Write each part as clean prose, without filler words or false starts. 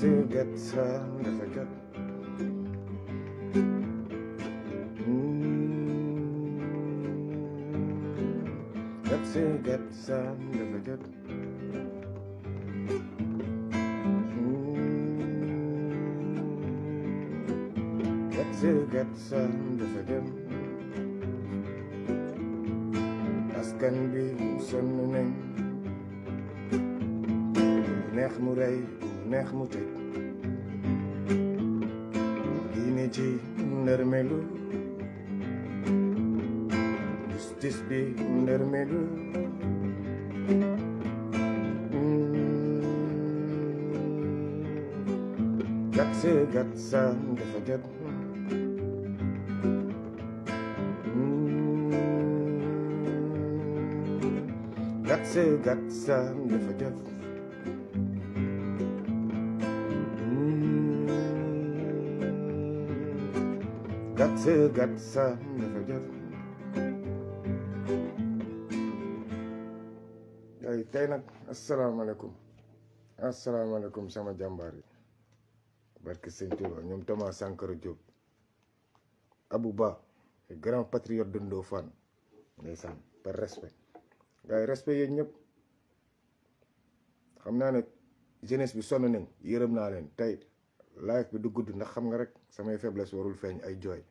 to get some if I get. Got to get some if I get. Got to get some if I get. Askan bi sonn nañ neex mu rey neex mu tëj diine ji ndërmelu justice bi ndërmelu gat sa dafa jot gat sa dafa jot gat sa dafa jot ay tey nag asalaamaaleykum sama jàmbaar yi barke Sëñ Tuuba ñoom Thomas Sankara Diop Abou Ba grand patriote de Ndofane ndeysaan par respect gars yi respect yéen ñëpp xam naa ne jeunesse bi sonn nañ yërëm naa leen tey live bi du gudd ndax xam nga rek samay faiblesse warul feeñ ay jooy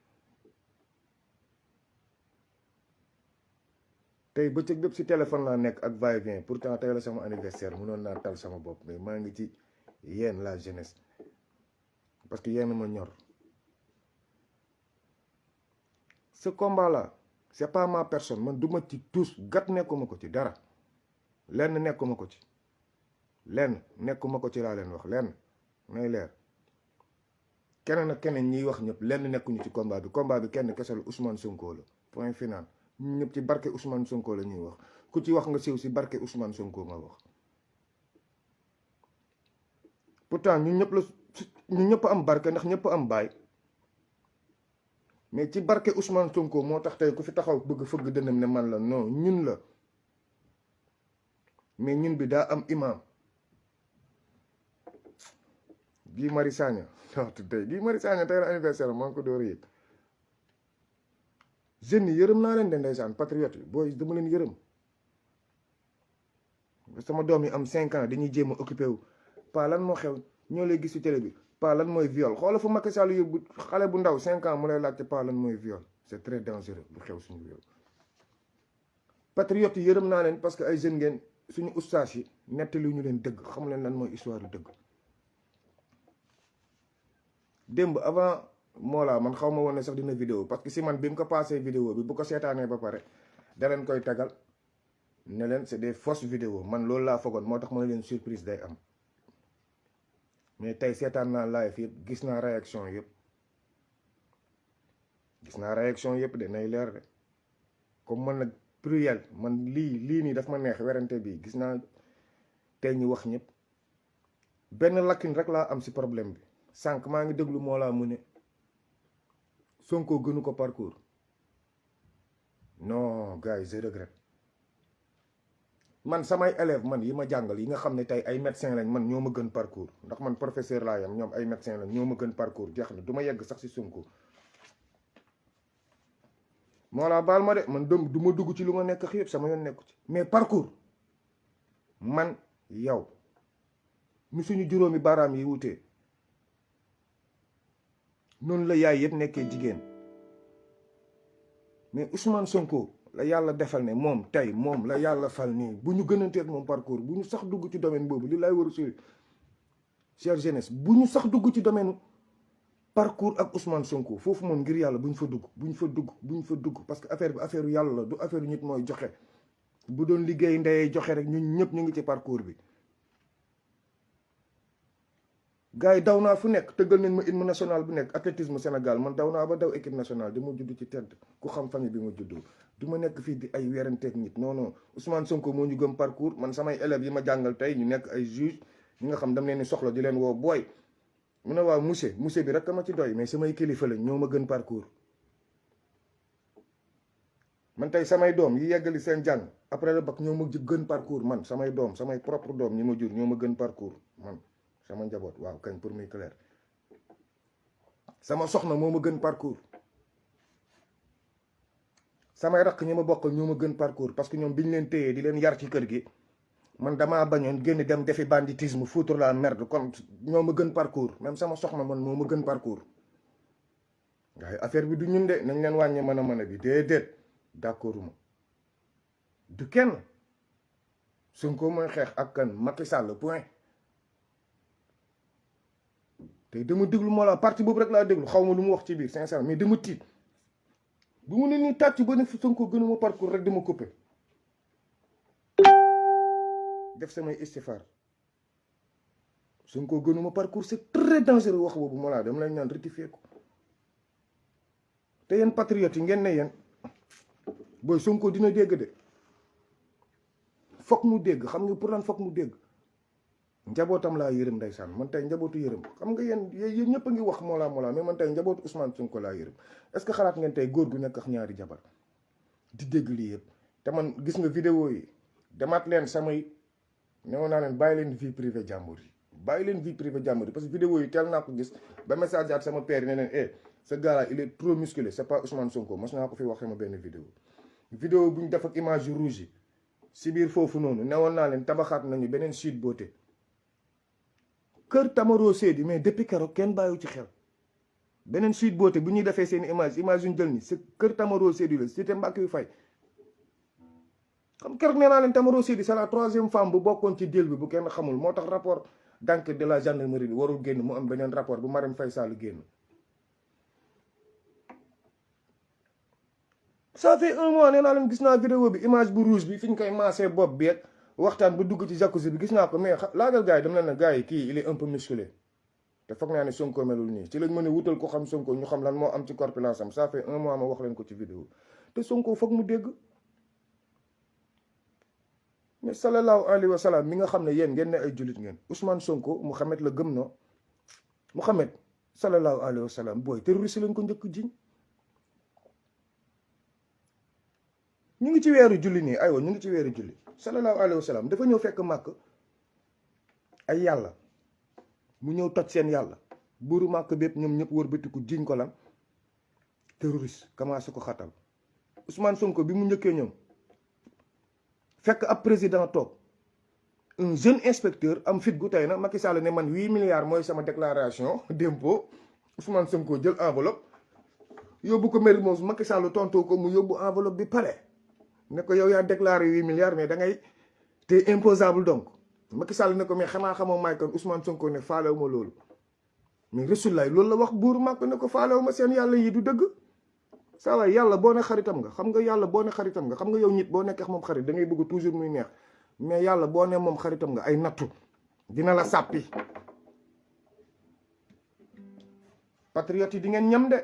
tey bëccëg bépp si téléphone laa nekk ak va-et-vient pourtant tey la sama anniversaire mënoon naa tal sama bopp mais maa ngi ci yéen la jeunesse parce que yéen ma ñor ce combat là c'est pas ma personne man duma ci tous gat nekkuma ko ci dara lenn nekkuma ko ci laa leen wax lenn may leer keneen ak keneen ñiy wax ñëpp lenn nekkuñu ci combat bi kenn kese la Ousmane Sonko la point final ñëpp ci barke Ousmane Sonko la ñuy wax ku ci wax nga siiw si barke Ousmane Sonko nga wax pourtant ñu ñëpp am barke ndax ñëpp am baay mais ci barke Ousmane Sonko moo tax tey ku fi taxaw bëgg fëgg dënam ne man la non ñun la mais ñun bi daa am imam Guy Marius Sagna Guy Marius Sagna tey la anniversaire maa ngi ko door yëg jeunes yi yërëm naa leen de ndeysaan patriote yi booy dama leen yërëm sama doom yi am 5 ans dañuy jéem a occupé wu pa lan moo xew ñoo lay gis ci télé bi pa lan mooy viol xoola fu Macky Sall yóbbu xale bu ndaw 5 ans mu lay laajte pa lan mooy viol c'est très dangereux lu xew suñu réew patriote yi yërëm naa leen parce que ay jeunes ngeen suñu ustaas yi nettali ñu leen dëgg xamu leen lan mooy histoire yu dëgg démb avant Mollah man xaw ma woon ne sax dina vidéo parce que si man bi mu ko passé vidéo bi bu ko seetaanee ba pare da leen koy tagal ne leen c'est des fausses vidéos man loolu laa fogoon moo tax ma ne leen surprise day am mais tey seetaan naa live yëpp gis naa réaction yëpp de nay leer de comme man nag pluriel man lii nii daf ma neex werante bi gis naa tey ñu wax ñëpp benn lakkin rek laa am si problème bi sànq maa ngi déglu Mollah mu ne Sonko gënu ko parcours non gars yi je regrette man samay élève man yi ma jàngal yi nga xam ne tey ay médecin lañ man ñoo ma gën parcours ndax man professeur laa yam ñoom ay médecin lañ ñoo ma gën parcours jeex na du ma yegg sax si Sonko Mollah baal ma de man du ma dugg ci lu nga nekk yëpp sama yoon nekku ci mais parcours man yow mi suñu juróomi baaraam yi wutee noonu la yaay yëpp nekkee jigéen mais Ousmane Sonko la yàlla defal ne moom tey moom la yàlla fal nii bu ñu gënanteeg moom parcours bu ñu sax dugg ci domaine boobu li lay war a sori chère jeunesse bu ñu sax dugg ci domaine parcours ak Ousmane Sonko foofu moom ngir yàlla bu ñu fa dugg parce que affaire bi affaire yàlla la du affaire nit mooy joxe bu doon liggéey ndeyee joxe rek ñun ñëpp ñu ngi ci parcours bi gars yi daw naa fu nekk tëggal nañ ma hymne national bu nekk athlétisme Sénégal man daw naa ba daw équipe nationale di ma judd ci tedd ku xam famille bi ma juddoo du ma nekk fii di ay weranteeg nit non non Ousmane Sonko moo ñu gëm parcours man samay élèves yi ma jàngal tey ñu nekk ay juge ñi nga xam dam leen ni soxla di leen woo booy mu ne waaw monsieur bi rek ma ci doy mais samay kilifa lañ ñoo ma gën parcours man tey samay doom yi yeggali seen jàng après le bac ñoo ma gën parcours man samay doom samay propre doom ñi ma jur ñoo ma gën parcours man sama njaboot waaw kañ pour muy clair sama soxna moo ma gën parcours samay rakk ñi ma bokkal ñoo ma gën parcours parce que ñoom biñ leen téyee di leen yar ci kër gi man damaa bañoon génn dem defi banditisme foutre la merde kon ñoo ma gën parcours même sama soxna man moo ma gën parcours waaye affaire bi du ñun de nañ leen wàññi mën a bi déedéet d'accorduma du kenn Sonko mooy xeex ak kan Macky Sall point te dama déglu moo la parti boobu rek laa déglu xaw ma lu mu wax ci biir sincèrement mais dama tiit bu mu ne nii tàcc ba ne Sonko gënuma parcours rek dama coupé def samay istifaar Sonko gënuma parcours c'est très dangereux wax boobu moo laa dama lay ñaan rectifier ko te yéen patriotes yi ngeen ne yéen booy Sonko dina dégg de fokk mu dégg xam nga pour lan fokk mu dégg njabootam laa yërëm ndeysaan man tey njabootu yërëm xam nga yéen ñëpp a ngi wax moolaa mais man tey njabootu Ousmane Sonko laa yërëm est-ce que xalaat ngeen tey góor gu nekk ak ñaari jabar di dégg lii yëpp te man gis nga vidéo yi demaat leen samay newoon naa leen bàyyi leen vie privée jàmbur yi bàyyi leen vie privée jàmbur yi parce que vidéo yi teel naa ko gis ba message at sama père yi ne leen ce gars là il est trop musclé c'est pas Ousmane Sonko mos naa ko fi wax sama benn vidéo bu ñu def ak image yu rouge yi si biir foofu noonu newoon naa leen tabaxaat nañu beneen Sweet Beauté kër Tamaro Seydi mais depuis keroog kenn bàyyiwu ci xel beneen Sweet Beauté bu ñuy defee seen image yu ñu jël ni c'est kër Tamaro Seydi la cité Mbacke yu fay comme keroog nee naa leen Tamaro Seydi c'est la 3e femme bu bokkoon ci deal bi bu kenn xamul moo tax rapport d'enquête de la gendarmerie bi warul génn mu am beneen rapport bu Marème Faye Sall génn ça fait 1 mois nee naa leen gis naa vidéo bi image bu rouge bi fi ñu koy maasee bopp bi ak waxtaan bu dugg ci jacuzzi bi gis naa ko mais laajal gars yi dama leen ne gars yi kii il est un peu musclé te foog naa ne Sonko melul nii ci lañ mën a wutal ko xam Sonko ñu xam lan moo am ci corpulence am ça fait 1 mois ma wax leen ko ci vidéo te Sonko foog mu dégg mais sallallahu alayhi wa sallam mi nga xam ne yéen ngeen ne ay jullit ngeen Ousmane Sonko Mouhamed la gëm no Mouhamed sallallahu alayhi wa sallam booy terroriste lañ ko njëkk jiñ ñu ngi ci weeru julli nii aywa ñu ngi ci weeru julli sallallahu alayhi wa sallam dafa ñëw fekk màkk ay yàlla mu ñëw toj seen yàlla buuru màkk bépp ñoom ñëpp wër bëtiku jiñ ko lan terroriste commencé ko xatal Ousmane Sonko bi mu njëkkee ñëw fekk ab président toog un jeune inspecteur am fit gu tey na Macky Sall ne man 8 milliards mooy sama déclaration d'impôt Ousmane Sonko jël enveloppe yóbbu ko mairie moom Macky Sall tontoo ko mu yóbbu enveloppe bi palais ne ko yow yaa déclaré 8 milliards mais da ngay te imposable donc Macky Sall ne ko mais xanaa xamoo may kon Ousmane Sonko ne faalewu ma loolu mais Rasulullah loolu la wax buur màkk ne ko faalewu ma seen yàlla yi du dëgg saa waay yàlla boo ne xaritam nga xam nga yàlla boo ne xaritam nga xam nga yow nit boo nekkee moom xarit da ngay bëgg toujours muy neex mais yàlla boo ne moom xaritam nga ay nattu dina la sàppi patriote yi di ngeen ñam de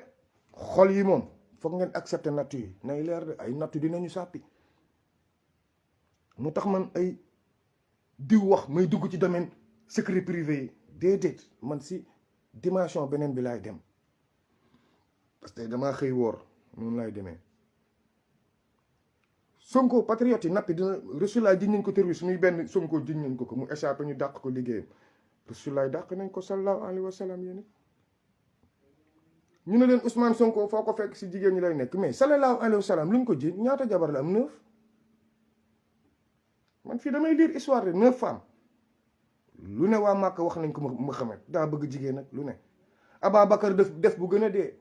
xol yi moom foog ngeen accepter nattu yi nay leer de ay nattu dinañu sàppi mu tax man ay diw wax may dugg ci domaine secret privé yi déedéet man si dimension beneen bi laay dem parce que damaa xëy woor noonu laay demee Sonko patriote yi nappi dina Rasulullah jiñ nañ ko terroriste muy benn Sonko jiñ nañ ko mu échappé ñu dàq ko liggéeyam Rasulullah dàq nañ ko sallallahu alayhi wa sallam yéen ñu ne leen Ousmane Sonko foo ko fekk si jigéen ñi lay nekk mais sallallahu alayhi wa sallam lu ñu ko jiñ ñaata jabar la am 9 man fii damay lire histoire de 9 femmes lu ne waa Màkka wax nañ ko Muhammad daa bëgg jigéen nag lu ne Ababacar def bu gën a dee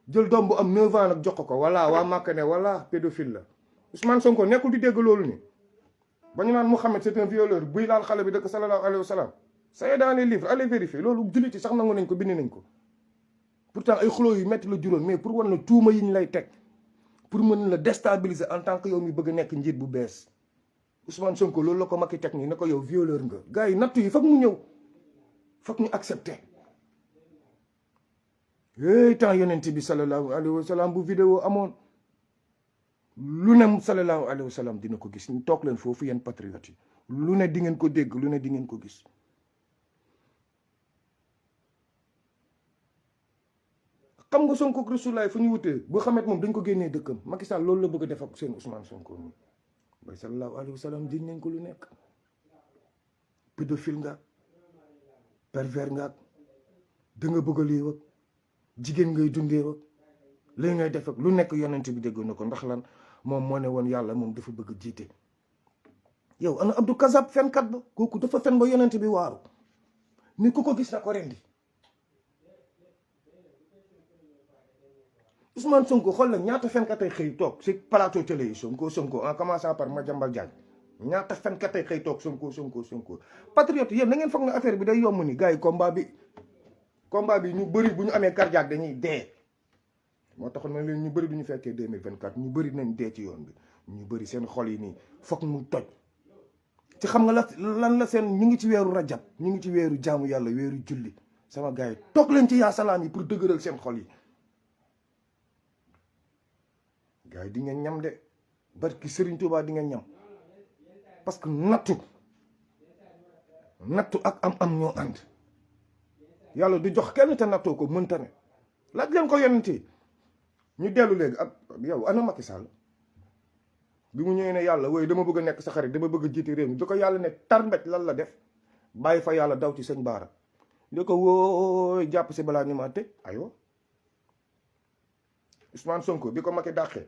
jël doom bu am 9 ans nag jox ko walla waa Màkka ne walla pédophile la Ousmane Sonko nekkul di dégg loolu ni ba ñu naan Muhammad c'est un violeur buy laal xale bi dëkk sallallahu alayhi wa sallam c'est dans les livres allez vérifier loolu jullit yi sax nangu nañ ko bind nañ ko pourtant ay xuloo yu metti la juróon mais pour war na tuuma yi ñu lay teg pour mën la déstabiliser en tant que yow mi bëgg a nekk njiit bu bees Ousmane Sonko loolu la ko Macky teg nii ne ko yow violeur nga gars yi nattu yi foog mu ñëw foog ñu accepter hey temps yonent bi sallallahu alayhi wa sallam bu vidéo amoon lu ne sallallahu alayhi wa sallam dina ko gis ñu toog leen foofu yéen patriotes yi lu ne di ngeen ko dégg lu ne di ngeen ko gis xam nga Sonko ak Rasulullah fu ñu wutee boo xamet moom dañ ko génnee dëkkam Macky Sall loolu la bëgg a def ak seen Ousmane Sonko nii bay sallallahu alayhi wa sallam jiñ nañ ko lu nekk pédophile nga pervers nga ak da nga bëgg lii wak jigéen ngay dundee wak léegi ngay def ak lu nekk yonent bi dégg na ko ndax lan moom moo ne woon yàlla moom dafa bëgg jiite. yow ana Abdou Kazab fenkat ba kooku dafa fen ba yonent bi waaru ni ku ko gis na ko rendi. Ousmane Sonko xool la ñaata fenkat ay xëy toog si plateau télé yi Sonko en commençant par Madiambal Diagne ñaata fenkat ay xëy toog Sonko patriote yéen da ngeen foog ne affaire bi day yomb ni gars yi combat bi ñu bëri bu ñu amee cardiaque dañuy dee. moo taxoon na leen ñu bëri du ñu fekkee 2024 ñu bëri nañ dee ci yoon bi ñu bëri seen xol yi nii foog mu toj. ci xam nga lan la seen ñu ngi ci weeru rajab ñu ngi ci weeru jaamu yàlla weeru julli sama gars yi toog leen ci yaa salaam yi pour dëgëral seen xol yi. gars yi di ngeen ñam de barki Serigne Touba di ngeen ñam parce que nattu ak am ñoo ànd yàlla du jox kenn te nattoo ko mënta ne laaj leen ko yonent ñu dellu léegi ak yow ana Macky Sall bi mu ñëwee ne yàlla wooy dama bëgg a nekk sa xarit dama bëgg a jiite réew mi di ko yàlla ne tarbet lan la def bàyyi fa yàlla daw ci sëñ Baara di ko wooy jàpp si balaa ñu ma tëj aywa Ousmane Sonko bi ko Macky dàqee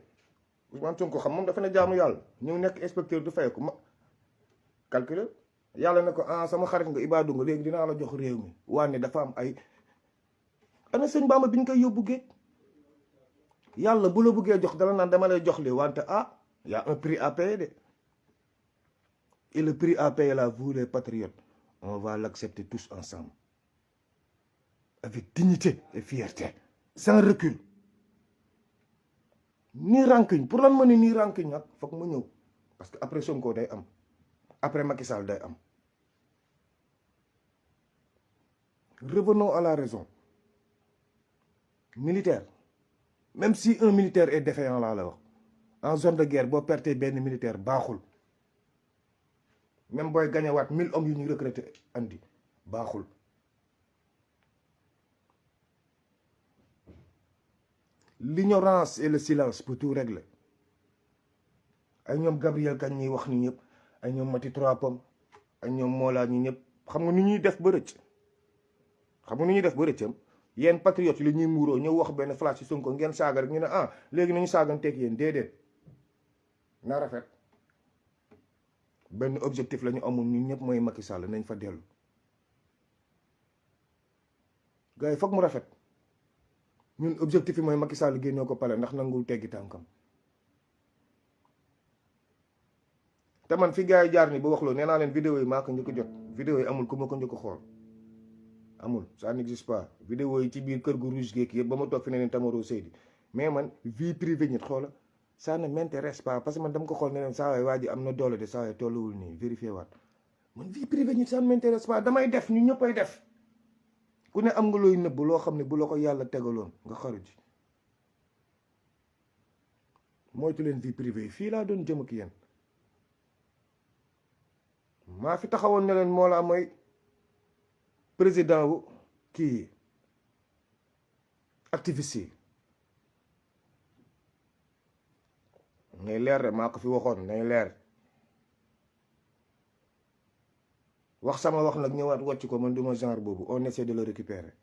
Ousmane Sonko xam moom dafa ne jaamu yàlla ñëw nekk inspecteur du fay ko ma calculer yàlla ne ko sama xarit nga ibaadu nga léegi dinaa la jox réew mi waane dafa am ay ana sëñ Bamba bi ñu koy yóbbu géej yàlla bu la bëggee jox dala naan dama lay jox li wante y a un prix à payer de et le prix à payer là vous les patriotes on va l'accepter tous ensemble avec dignité et fierté sans recul nii rancune pour lan ma ne nii rancune nag foog ma ñëw parce que après Sonko day am après Macky Sall day am revenons à la raison militaire même si un militaire est défaillant laa la wax en zone de guerre boo pertee benn militaire baaxul même booy gañewaat 1000 hommes yu ñuy recruter andi baaxul l'ignorance et le silence pour tout régler ay ñoom Gabriel Kane ñuy wax ni ñëpp ay ñoom Mati Trois Pommes ay ñoom Mollah ñi ñëpp xam nga ni ñuy def ba rëcc rëccam yéen patriotes yi la ñuy muuroo ñëw wax benn flash ci Sonko ngeen saaga rek ñu ne léegi nañu saaganteeg yéen déedéet na rafet benn objectif la ñu amul ñun ñëpp mooy Macky Sall nañ fa dellu gars yi foog mu rafet ñun objectif yi mooy Macky Sall génnoo ko pale ndax nangul teggi tànkam te man fi gars yi jaar ni ba wax loo nee naa leen vidéo yi maa ko njëkk jot vidéo yi amul ku ma ko njëkk xool amul ça n'existe pas vidéo yi ci biir kër gu rouge geek yëpp ba ma toog fi ne leen Tamaro Seydi mais man vie privée ñit xoola ça ne m'intéresse pas parce que man dama ko xool ne leen saa waay waa ji am na doole de saa waay tolluwul nii vérifié waat man vie privée ñit ça ne m'intéresse pas damay def ñu ñëppay def ku ne am nga looy nëbb loo xam ne bu la ko yàlla tegaloon nga xaru ji moytu leen vie privée yi fii laa doon jëm ak yéen maa fi taxawoon ne leen moo la mooy président wu kii activiste yi ngay leer de maa ko fi waxoon ngay leer wax sama wax nag ñëwaat wàcc ko man duma genre boobu on essaie de le récupérer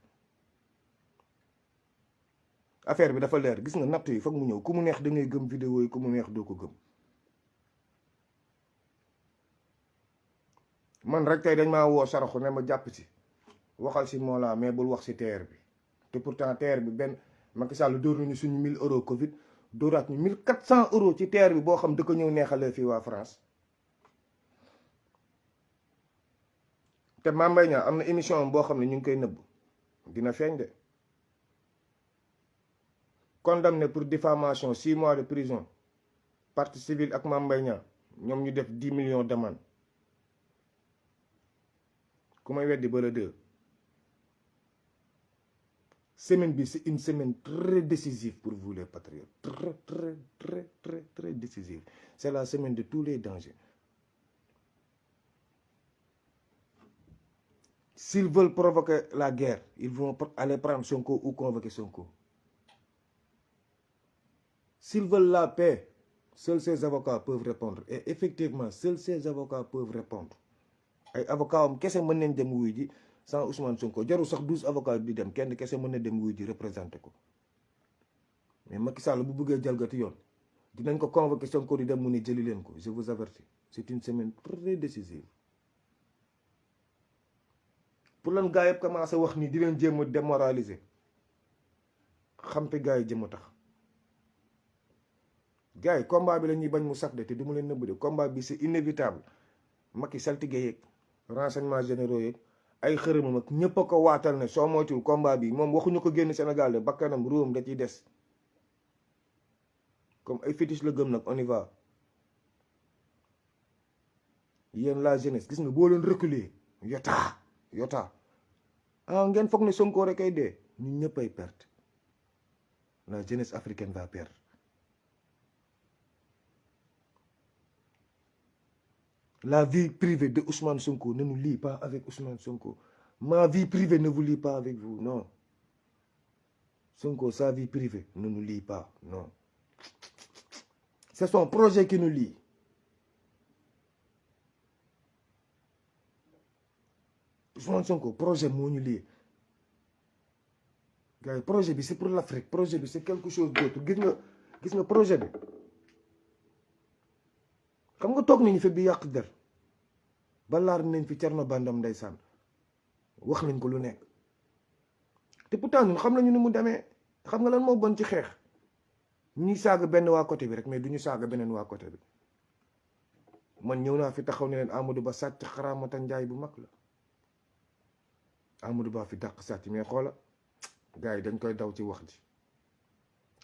affaire bi dafa leer gis nga natt yi foog mu ñëw ku mu neex da ngay gëm vidéo yi ku mu neex doo ko gëm man rek tey dañ maa woo saraxu ne ma jàpp ci waxal si Mollah mais bul wax si TER bi te pourtant TER bi benn Macky Sall dóor nañu suñu 1000 euros Covid dóoraat ñu 1400 euros ci TER bi boo xam da ko ñëw neexalee fii waa France te Mame Mbaye Niang am na émission boo xam ne ñu ngi koy nëbb dina feeñ de condamné pour diffamation 6 mois de prison partie civile ak Mame Mbaye Niang ñoom ñu def 10 millions d'amende ku may weddi ba le 2 semaine bi c'est une semaine très décisive pour vous les patriotes très décisive c'est la semaine de tous les dangers s'ils veulent provoquer la guerre ils vont aller prendre Sonko ou convoquer Sonko s'ils veulent la paix seuls ces avocats peuvent répondre et effectivement seuls ces avocats peuvent répondre ay avocats am kese mën nañ dem wuy ji sans Ousmane Sonko jarul sax 12 avocats di dem kenn kese mën na dem wuy ji représenté ko mais Macky Sall bu bëggee jalgati yoon dinañ ko convoqué Sonko di dem mu ne jëli leen ko je vous avertis c'est une semaine très décisive pour lan gars yëpp commencé wax ni di leen jéem a démoraliser xamte gars yi jëm a tax gars yi combat bi la ñuy bañ mu sax de te du mu leen nëbb de combat bi c'est inévitable Macky saltige yeeg renseignements généraux yeeg ay xërëmam ak ñëpp a ko waatal ne soo moytuwul combat bi moom waxuñu ko génn Sénégal de bakkanam ruum da ciy des comme ay fétiche la gëm nag on y va yéen la jeunesse gis nga boo leen reculer yota ngeen foog ne Sonko rek ay dee ñun ñëpp ay perte la jeunesse africaine va perdre la vie privée de Ousmane Sonko ne nous lie pas avec Ousmane Sonko ma vie privée ne vous lie pas avec vous non Sonko sa vie privée ne nous lie pas non c'est son projet qui nous lie Ousmane Sonko projet moo ñu lii gars yi projet bi c'est pour l'Afrique projet bi c'est quelque chose d'autre gis nga projet bi xam nga toog nañu fi bi yàq der balaar nañ fi Thierno Bandam ndeysaan wax nañ ko lu nekk te pourtant ñun xam nañu ni mu demee xam nga lan moo bon ci xeex ñuy saaga benn waa côté bi rek mais duñu saaga beneen waa côté bi man ñëw naa fi taxaw ne leen Amadou Ba sàcc xaraamata njaay bu mag la Amadou Ba fi dàq sàcc mais xoola gars yi dañ koy daw ci wax ji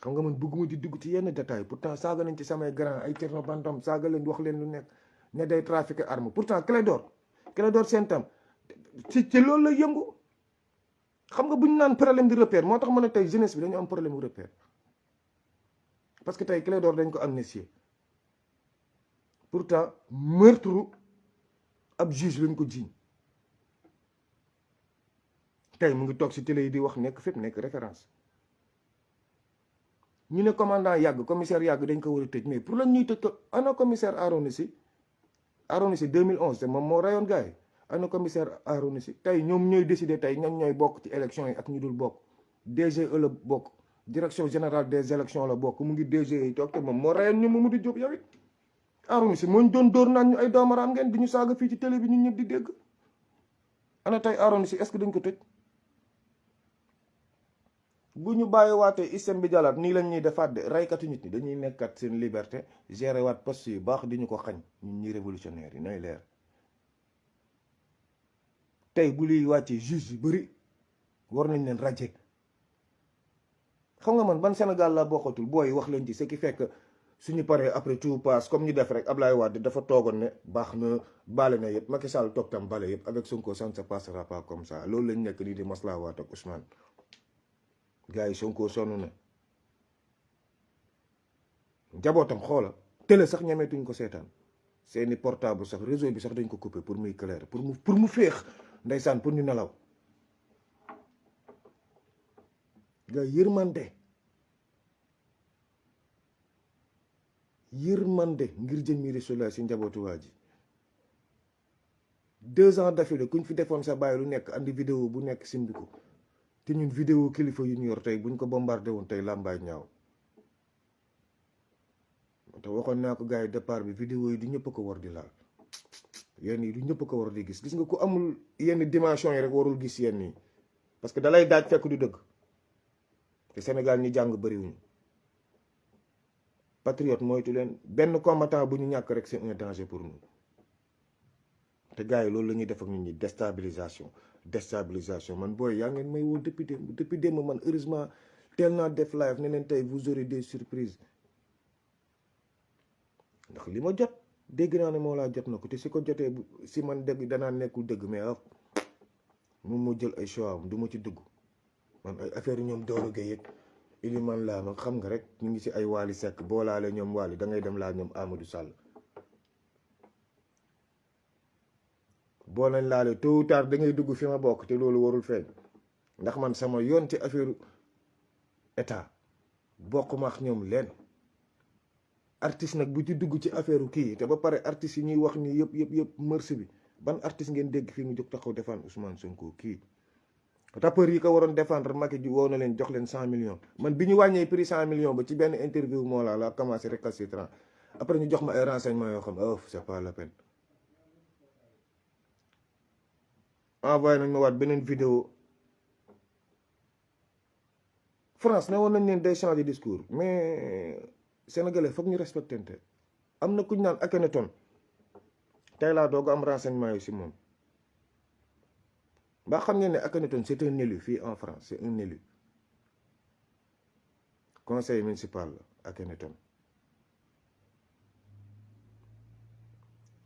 xam nga man bëgguma di dugg ci yenn détails pourtant saaga nañ ci samay grand ay Thierno Bandam saaga leen wax leen lu nekk ne day trafiquer arme pourtant Clédor seen tam ci loolu la yëngu xam nga bu ñu naan problème de repère moo tax ma ne tey jeunesse bi dañu am problème de repère parce que tey Clédor dañ ko amnistier pourtant meurtre ab juge lañ ko jiiñ tey mu ngi toog ci télé yi di wax nekk fépp nekk référence ñu ne commandant yàgg commissaire yàgg dañ ko war a tëj mais pour lan ñuy tëj ko ana commissaire Aronissi 2011 te moom moo rayoon gars yi ana commissaire Aronissi tey ñoom ñooy décider tey ñoom ñooy bokk ci élection yi ak ñu dul bokk DGE la bokk direction générale des élections la bokk mu ngi DGE yi toog te moom moo rayoon ñu Mamadou Diop yow it Aronissi moo ñu doon dóor naan ñu ay doomaraam ngeen di ñu saaga fii ci télé bi ñun ñëpp di dégg ana tey Aronissi est-ce que dañ ko tëj bu ñu bàyyi waatee système bi jàllaat nii lañ ñuy defaat de raykatu nit ñi dañuy nekkat seen liberté gérer waat poste yu baax di ñu ko xañ ñun ñi révolutionnaire yi nooy leer tey bu liy wàccee juge yu bëri war nañ leen raje xam nga man ban Sénégal la bokkatul booy wax leen ci ce qui fait que suñu paree après tout passe comme ñu def rek Ablaye Wade dafa toogoon ne baax na bale na yëpp Macky Sall toog tam bale yëpp avec Sonko ça ne se passera pas comme ça loolu lañ nekk nii di maslaawaat ak Ousmane gars yi Sonko sonn na njabootam xoola télé sax ñameetuñ ko seetaan seeni portable sax réseau bi sax dañ ko coupé pour muy clair pour mu féex ndeysaan pour ñu nelaw gars yërmande ngir jëmmi Rasulullah si njabootu waa ji 2 ans d'affilée kuñ fi defoon sa bàyyi lu nekk andi vidéo bu nekk simbi ko te ñun vidéo kilifa yu ñu yor tey buñ ko bombardé woon tey làmbaay ñaaw te waxoon naa ko gars yi départ bi vidéo yi du ñëpp ko war di laal yenn yi du ñëpp ko war di gis nga ku amul yenn dimension yi rek warul gis yenn yi parce que dalay daaj fekk du dëgg te Sénégal ñi jàng bëriwuñu patriote moytu leen benn combattant bu ñu ñàkk rek c'est un danger pour nous te gars yi loolu la ñuy def ak nit ñi déstabilisation man booy yaa ngeen may woo depuis démb man heureusement teel naa def live ne leen tey vous aurez des surprises ndax li ma jot dégg naa ne moo laa jot na ko te si ko jotee si man dëgg danaa nekkul dëgg mais moom moo jël ay choix am du ma ci dugg man ay affaire ñoom Doro Gueye yëg Iliman laa ma xam nga rek ñu ngi si ay Wally Seck boo laalee ñoom Wally da ngay dem laa ñoom Amadou Sall boo lañ laalee tôt ou tard da ngay dugg fi ma bokk te loolu warul feeñ ndax man sama yoon ci affaire état bokk ma ak ñoom leen artiste nag bu ci dugg ci affaire kii te ba pare artistes yi ñuy wax ni yëpp mërs bi ban artiste ngeen dégg fii mu jóg taxaw défendre Ousmane Sonko kii rappeur yi ko waroon défendre Macky ji woo na leen jox leen 100 millions man bi ñu wàññee prix 100 millions ba ci benn interview moo la commencé récalcitrant après ñu jox ma ay renseignements yoo xam ne c'est pas la peine envoyé nañ ma waat beneen vidéo France ne woon nañ leen day changer discours mais sénégalais foog ñu respectante am na ku ñu naan Akhenaton tey laa doog am renseignement yu si moom ba xam ngeen ne Akhenaton c'est un élu fii en France c'est un élu conseil municipal la Akhenaton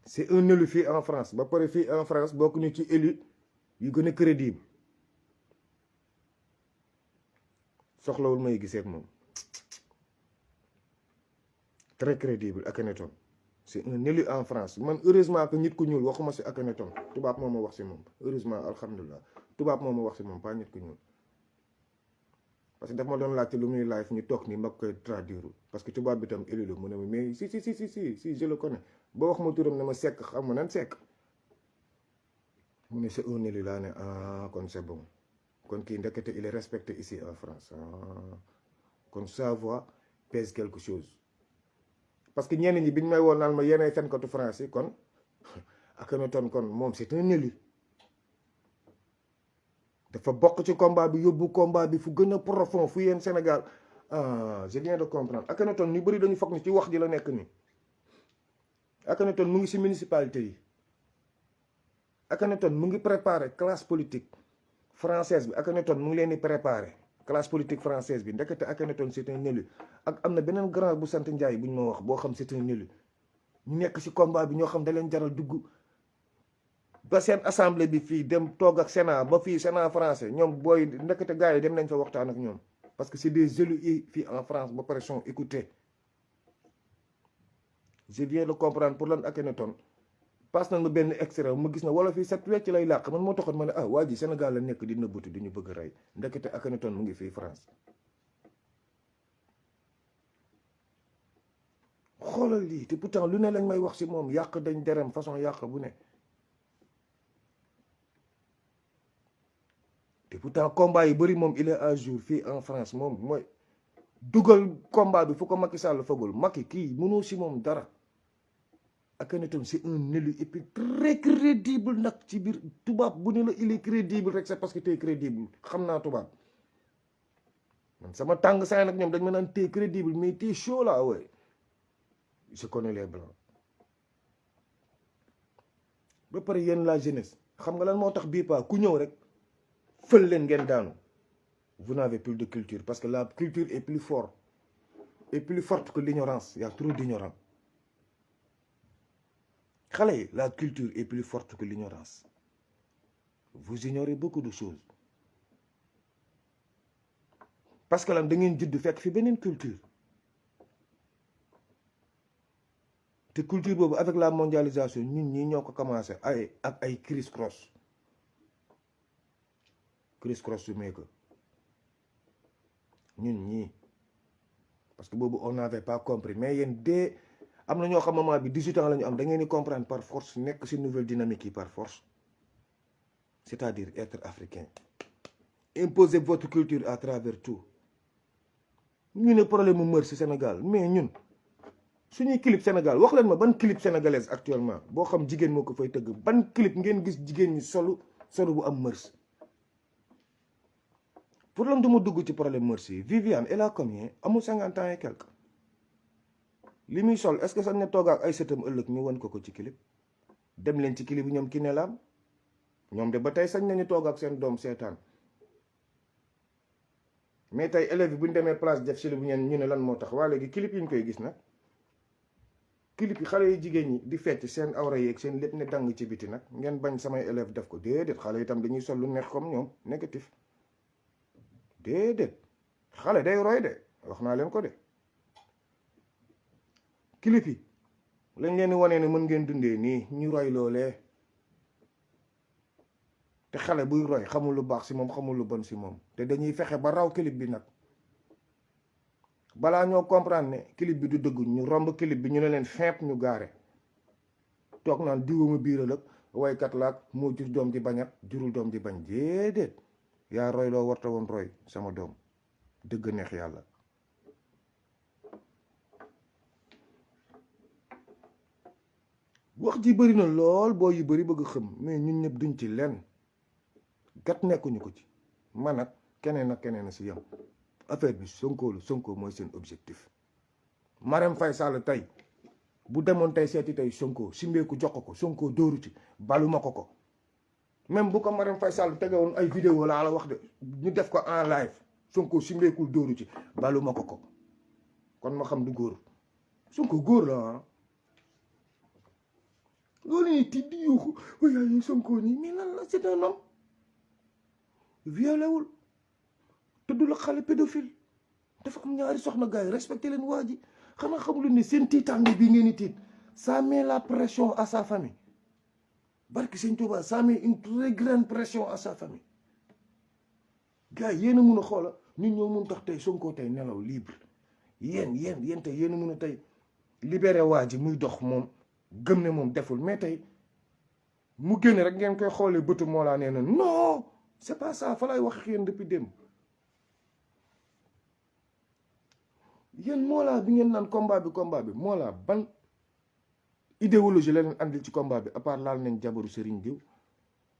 c'est un élu fii en France ba pare fii en France bokk ñu ci élu yu gën a crédible soxlawul may gisee ak moom très crédible Akhenaton c'est un élu en France man heureusement que nit ku ñuul waxuma si Akhenaton tubaab moo ma wax si moom heureusement alhamdulilah tubaab moo ma wax si moom pas nit ku ñuul parce que daf ma doon laajte lu muy live ñu toog nii ma koy traduire parce que tubaab bi tam élu la mu ne ma mais si je le connais ba wax ma turam ne ma sekk xam ma nan sekk mu ne c'est un élu laa ne kon c'est bon kon kii ndekete il est respecté ici en France kon sa voix pèse quelque chose parce que ñenn ñi biñ may woon naan ma yeneen fenkatu France yi kon Akhenaton kon moom c'est un élu dafa bokk ci combat bi yóbbu combat bi fu gën a profond fu yéen Sénégal je viens de comprendre Akhenaton ñu bëri dañu foog ni ci wax ji la nekk nii Akhenaton mu ngi ci municipalité yi Akhenaton mu ngi préparer classe politique française bi Akhenaton mu ngi leen di préparer classe politique française bi ndekete Akhenaton c'est un élu ak am na beneen grand bu sant Ndiaye bu ñu ma wax boo xam c'est un élu ñu nekk ci combat bi ñoo xam da leen jaral dugg ba seen assemblée bi fii dem toog ak Sénat ba fii Sénat français ñoom booy ndekete gars yi dem nañ fa waxtaan ak ñoom parce que c'est des élus fii en France ba pare sont écoutés je viens de comprendre pour lan Akhenaton passe nañ ma benn extrait ma gis na wala fii set wecc lay làq man moo taxoon ma ne waa ji Sénégal la nekk di nëbbatu di ñu bëgg a rey ndekete Akhenaton mu ngi fii France xoolal lii te pourtant lu ne lañ may wax si moom yàq dañ derem façon yàq bu ne te pourtant combat yi bëri moom il est à jour fii en France moom mooy dugal combat bi fu ko Macky Sall fagul Macky kii mënoo si moom dara Akhenaton c'est un élu et puis très crédible nag ci biir tubaab bu ne la il est crédible rek c'est parce que t'es crédible xam naa tubaab man sama tàng saa nag ñoom dañ ma naan t'es crédible mais t'es chaud là ouais je connais les blancs ba pare yéen la jeunesse xam nga lan moo tax bii pas ku ñëw rek fël leen ngeen daanu vous n'avez plus de culture parce que la culture est plus forte que l'ignorance il y a trop d'ignorants xale yi la culture est plus forte que l'ignorance vous ignorez beaucoup de choses parce que lan da ngeen judd fekk fi beneen culture te culture boobu avec la mondialisation ñun ñii ñoo ko commencé ak ay criss cross su meeka ñun ñii parce que boobu on n'avait pas compris mais yéen dès am na ñoo xam moment bi 18 ans la ñu am da ngeen di comprendre par force nekk ci nouvelle dynamique yi par force c'est-à-dire être africain imposer votre culture à travers tout ñu ne problème mu mœurs ci Sénégal mais ñun suñuy clip Sénégal wax leen ma ban clip sénégalaise actuellement boo xam jigéen moo ko fay tëgg ban clip ngeen gis jigéen ñi solu bu am mœurs pour lam duma dugg ci problème mœurs yi Viviane elle a combien amul 50 ans et quelque li muy sol est-ce que sax ne toog ak ay sëtam ëllëg ñu won ko ci clip dem leen ci clip bi ñoom ki ne laam ñoom de ba tey sañ nañu toog ak seen doom seetaan mais tey élèves yi bu ñu demee place def si lu bu ñeen ñu ne lan moo tax waa léegi clip yi ñu koy gis nag clip yi xale yi jigéen ñi di fecc seen awra yeeg seen lépp ne dang ci biti nag ngeen bañ samay élèves def ko déedéet xale itam dañuy sol lu neex comme ñoom négatif déedéet xale day roy de wax naa leen ko de clip yi lañ leen di wanee ne mën ngeen dundee nii ñu roy loolee te xale buy roy xamul lu baax si moom xamul lu bon si moom te dañuy fexe ba raw clip bi nag balaa ñoo comprendre ne clip bi du dëgg ñu romb clip bi ñu ne leen feep ñu gaare toog naan diwuma biiral ak waykat laak moo jur doom di bañat jurul doom di bañ déedéet yaa roy loo warta woon roy sama doom dëgg neex yàlla wax ji bëri na lool boo yu bëri bëgg xam mais ñun ñëpp duñ ci lenn gat nekkuñu ko ci man ak keneen a si yam affaire bi Sonko mooy seen objectif Marème Faye Sall tey bu demoon tey seeti tey Sonko simbeeku jox ko Sonko dóoru ci baluma ko même bu ko Marème Faye Sall tegewoon ay vidéo laa la wax de ñu def ko en live Sonko simbeekul dóoru ci baluma ko kon ma xam du góor Sonko góor la ah loolu nii tiit di yuuxu waaye Sonko nii mais lan la c'est un homme violé wul tëddul ak xale pédophile dafa am ñaari soxna gars yi respecté leen waa ji xanaa xamul ne seen tiitaange bii ngeen di tiit ça met la pression à sa famille barki Sëñ Tuubaa ça met une très grande pression à sa famille gars yi yéen a mun a xoola ñun ñoo mun tax tey Sonko tey nelaw libre yéen tey yéen a mun a tey libéré waa ji muy dox moom gëm ne moom deful mais tey mu génne rek ngeen koy xoolee bëtu moo laa nee na non c'est pas ça fa lay wax ak yéen depuis démb yéen Mollah bi ngeen naan combat bi Mollah ban idéologie la leen andil ci combat bi à part laal nañ jabaru sëriñ diw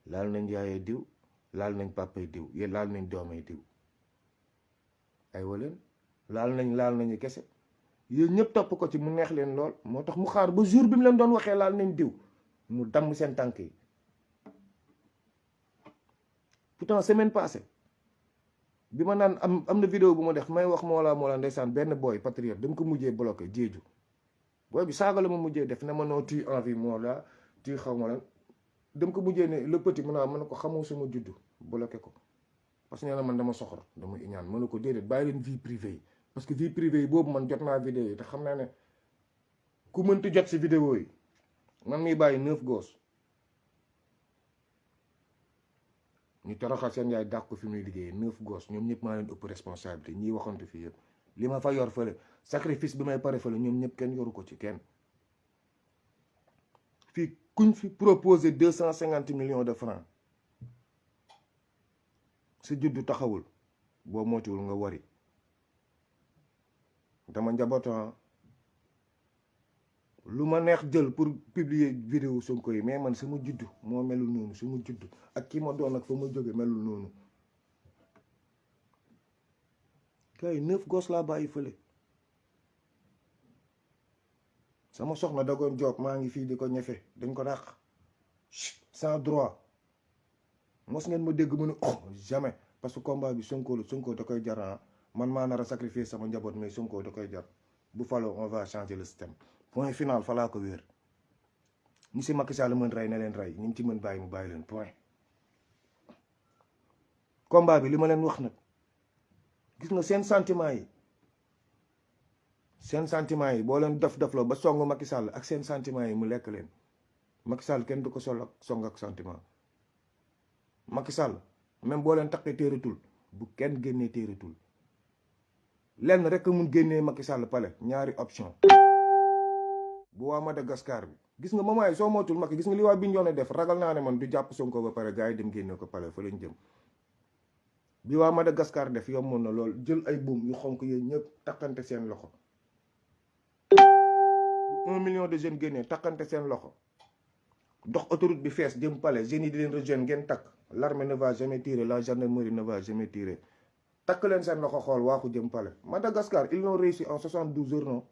laal nañ yaayee diw laal nañ papay diw yéen laal nañ doomay diw ay waleen laal nañu kese yéen ñëpp topp ko ci mu neex leen lool moo tax mu xaar ba jour bi mu leen doon waxee laal nañ diw mu damm seen tànk yi pourtant semaine passée bi ma naan am na vidéo bu ma def may wax Mollah ndeysaan benn boy patriote dama ko mujjee bloqué jéeju booy bi saaga la ma mujjee def ne ma noo tuy envie Mollah tuy xaw ma lan dama ko mujjee ne le petit mun naa mën na ko xamoo sama juddu bloqué ko parce que nee na man dama soxor dama iñaan mën na ko déedéet bàyyi leen vie privée yi parce que vie privée yi boobu man jot naa vidéo yi te xam naa ne ku mënti jot si vidéo yi man miy bàyyi 9 gosses ñu toroxal seen yaay dàq ko fi muy liggéeyee 9 gosses ñoom ñëpp maa leen ëpp responsabilité ñiy waxante fii yëpp li ma fa yor fële sacrifice bi may pare fële ñoom ñëpp kenn yoru ko ci kenn fii kuñ fi proposé 250 millions de francs sa juddu taxawul boo moytuwul nga wari dama njabootam lu ma neex jël pour publier vidéo Sonko yi mais man sama juddu moo melul noonu sama juddu ak ki ma doon ak fa ma jóge melul noonu kay 9 gosses laa bàyyi fële sama soxna dagoon job maa ngi fii di ko ñefe dañ ko dàq sans droit mos ngeen ma dégg mu ne oh jamais parce que combat bi Sonko da koy jar man maa nar a sacrifier sama njaboot mais Sonko da koy jar bu faloo on va changer le système point final fa laa ko wéer ñi si Macky Sall mën rey na leen rey ñi ci mën bàyyi mu bàyyi leen point combat bi li ma leen wax nag gis nga seen sentiment yi boo leen def-defloo ba song Macky Sall ak seen sentiment yi mu lekk leen Macky Sall kenn du ko sol ak song ak sentiment Macky Sall même boo leen taqee téeratul bu kenn génnee téeratul lenn rek mun génnee Macky Sall pale ñaari option bu waa Madagascar bi gis nga moment yi soo mootul Macky gis nga li waa Bignona def ragal naa ne man du jàpp Sonko ba pare gars yi dem génne ko pale fa lañ jëm bi waa Madagascar def yommoon na lool jël ay buum yu xonk yooyu ñëpp takkante seen loxo 1 million de jeunes génnee takkante seen loxo dox autoroute bi fees jëm palais jeunes yi di leen rejoindre ngeen takk l'armée ne va jamais tirer la gendarmerie ne va jamais tirer takk leen seen loxo xool waa ko jëm palais Madagascar ils l'ont réussi en 72 heures non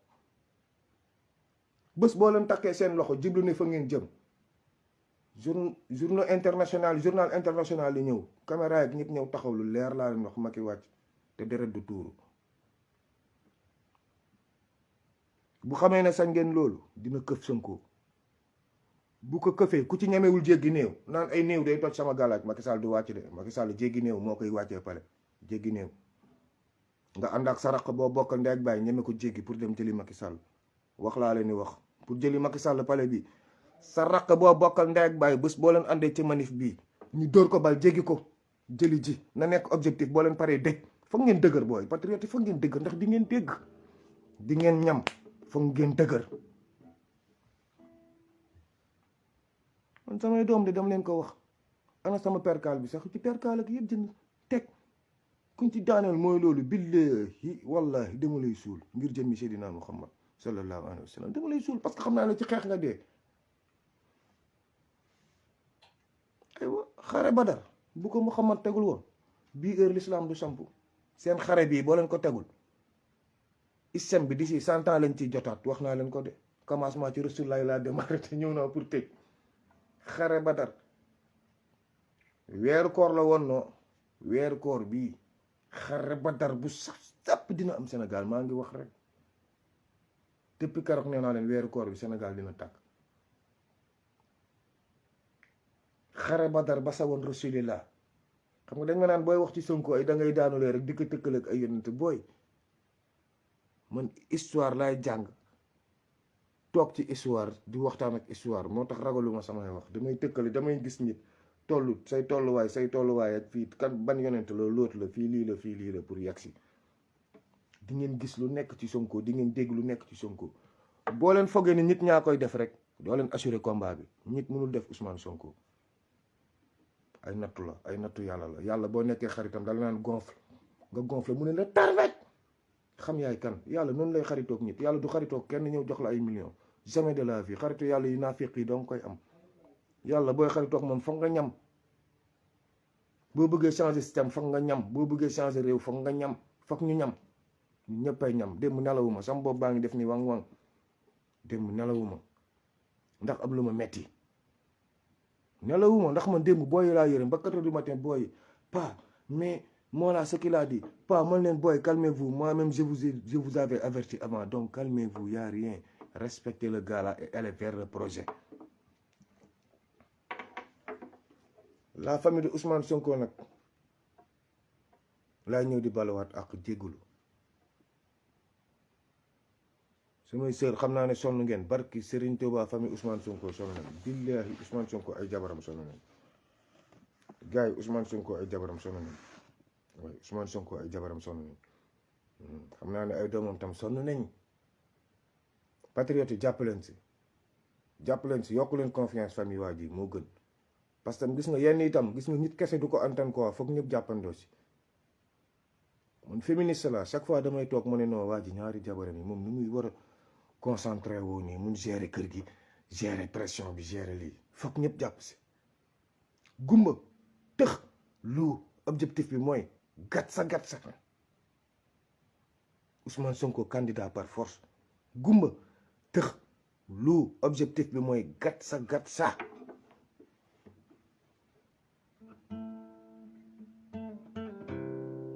bés boo leen takkee seen loxo jiblu ne fa ngeen jëm journal international yi ñëw caméra yi ñëpp ñëw taxaw lu leer laa leen wax Macky wàcc te deret du tuuru bu xamee ne sañ ngeen loolu dina këf Sonko bu ko këfee ku ci ñemewul jéggi néew naan ay néew day toj sama galaaj Macky Sall du wàcc de Macky Sall jéggi néew moo koy wàccee pale jéggi néew nga ànd ak saraq boo bokkal ndey ak baay ñeme ko jéggi pour dem jëli Macky Sall wax laa leen ni wax pour jëli Macky Sall pale bi saraq boo bokkal ndey ak baay bés boo leen àndee ci manif bii ñu dóor ko bal jéggi ko jëli ji na nekk objectif boo leen paree dëj foog ngeen dëgër booy patriote foog ngeen dëgër ndax di ngeen dégg di ngeen ñam foog ngeen dëgër man samay doom de dama leen ko wax ana sama perkaal bi sax ci perkaal ak yëpp jënd teg kuñ ci daaneel mooy loolu billahi wallahi dama lay suul ngir jëmmi Seydina Muhammad sallallahu alayhi wa sallam dama lay suul parce que xam naa ne ci xeex nga dee. aywa xare Badar bu ko Muhammad tegul woon bii heure l'islam du sampu seen xare bii boo leen ko tegul islam bi d'ici 100 ans lañ ciy jotaat wax naa leen ko de commencement ci Rasulullah laa démarré te ñëw naa pour tëj xare Badar weeru koor la woon noo weeru koor bii xare Badar bu sap dina am Sénégal maa ngi wax rek depuis keroog nee naa leen weeru koor bi Sénégal dina tàkk xare Badar ba sa woon Rasulullah xam nga dañ ma naan booy wax ci Sonko ay da ngay daanulee rek di ko tëkkale ak ay yonent booy man histoire laay jàng toog ci histoire di waxtaan ak histoire moo tax ragaluma samay wax damay tëkkale damay gis nit tollu say tolluwaay ak fii kan ban yonent la lóot la fii lii la pour yegsi di ngeen gis lu nekk ci Sonko di ngeen dégg lu nekk ci Sonko boo leen foogee ni nit ñaa koy def rek doo leen assurer combat bi nit mënul def Ousmane Sonko ay nattu la ay nattu yàlla la yàlla boo nekkee xaritam dala naan gonfle nga gonfle mu ne la tarwet xam yaay kan yàlla noonu lay xaritoog nit yàlla du xaritoog kenn ñëw jox la ay millions jamais de la vie xaritu yàlla yi naafiq yi dong koy am yàlla booy xaritoog moom foog nga ñam boo bëggee changer système foog nga ñam boo bëggee changer réew foog nga ñam foog ñu ñam ñu ñëppay ñam démb nelawuma sama bopp baa ngi def ni wang-wang démb nelawuma ndax am lu ma metti nelawuma ndax man démb booyi laa yërëm ba 4 heures du matin booyi pas mais moo laa ce qu'il a dit pas man leen booy calmez-vous moi-même je vous avais averti avant donc calmez-vous y a rien respectez le gars là et allez vers le projet. La famille de Ousmane Sonko nag laa ñëw di baluwaat ak jéggulu samay sœur xam naa ne sonn ngeen barki Serigne Touba famille Ousmane Sonko sonn nañ billahi Ousmane Sonko ay jabaram sonn nañ gars yi Ousmane Sonko ay jabaram sonn nañ waaye Ousmane Sonko ay jabaram sonn nañ xam naa ne ay doomam tam sonn nañ patriote yi jàpp leen si yokku leen confiance famille waa ji moo gën parce que gis nga yenn itam gis nga nit kese du ko antan quoi foog ñëpp jàppandoo si man féministe la chaque fois damay toog mu ne non waa ji ñaari jabaram yi moom ni muy war a concentré woo nii mun gérer kër gi gérer pression bi gérer lii foog ñëpp jàpp si gumba tëx lu objectif bi mooy gat sa Ousmane Sonko candidat par force gumba tëx lu objectif bi mooy gat sa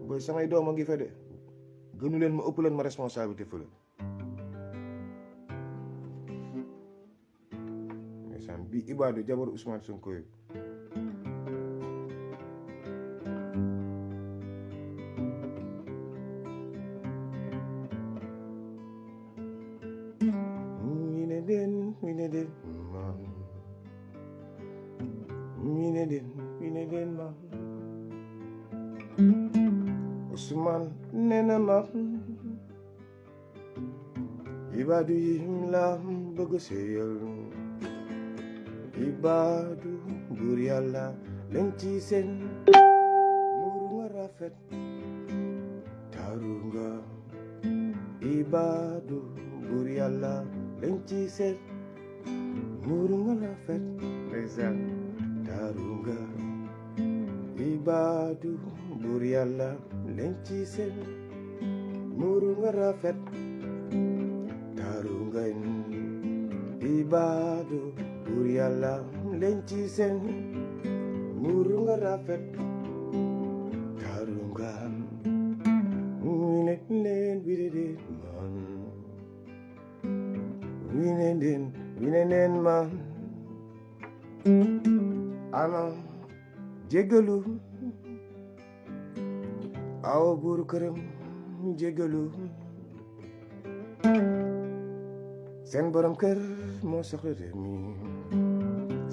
booy samay doom a ngi fe de gënu leen ma ëpp leen ma responsabilité fële ndeysaan bi Ibadu jabaru Ousmane Sonko yi Ousmane nena ma Ibadu yi la bëgg seyal Ibadu buur yàlla lañ ci seen muuru nga rafet taaru nga Ibadu buur yàlla lañ ci seen muuru nga rafet ndeysaan taaru nga Ibadu buur yàlla lañ ci seen muuru nga rafet taaru nga Ibadu buur yàlla lañ ci seen muuru nga rafet taaru nga wi ne leen wi ne leen man wi ne leen man ana jéggalu awa buuru këram jéggalu seen borom kër moo soxla de mi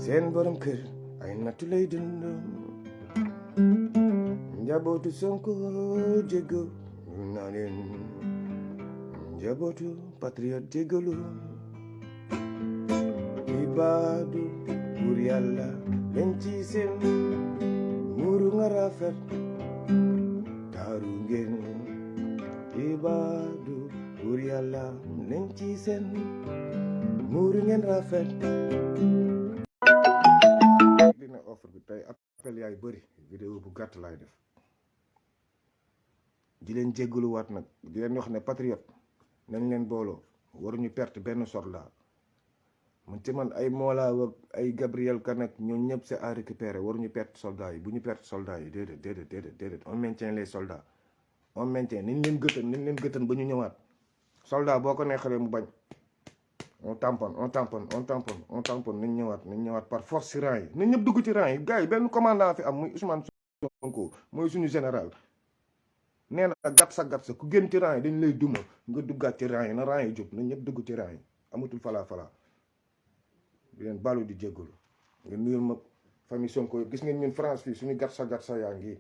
seen borom kër ay nattu lay dund njabootu Sonko jéggalu naa leen njabootu patriote jéggalu Ibadu buur yàlla lañ ci seen muuru nga rafet taaru ngeen ibaadu buur yàlla lañ ci seen muuru ngeen rafet. dina offre bi tey appel yaay bëri vidéo bu gàtt laay def di leen jéggaluwaat nag di leen wax ne patriote nañ leen booloo waruñu perte benn soldat man ci man ay Mollah ak ay Gabriel Kane ak ñoom ñëpp c'est à récupérer waruñu perte soldats yi bu ñu perte soldats yi déedéet on maintient les soldats on maintient nañ leen gëtën ba ñu ñëwaat soldat boo ko neexalee mu bañ on tamponne nañ ñëwaat par force ci rang yi nañ ñëpp dugg ci rang yi gars yi benn commandant fi am muy Ousmane Sonko mooy suñu général nee na gat sa ku génn ci rang yi dañ lay duma nga duggaat ci rang yi na rang yi jub nañ ñëpp dugg ci rang yi amatul falaa di leen balu di jéggalu nga nuyul ma famille Sonko gis ngeen ñun France fii suñu gat sa yaa ngi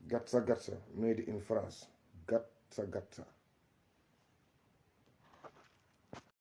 gat sa made in France gat sa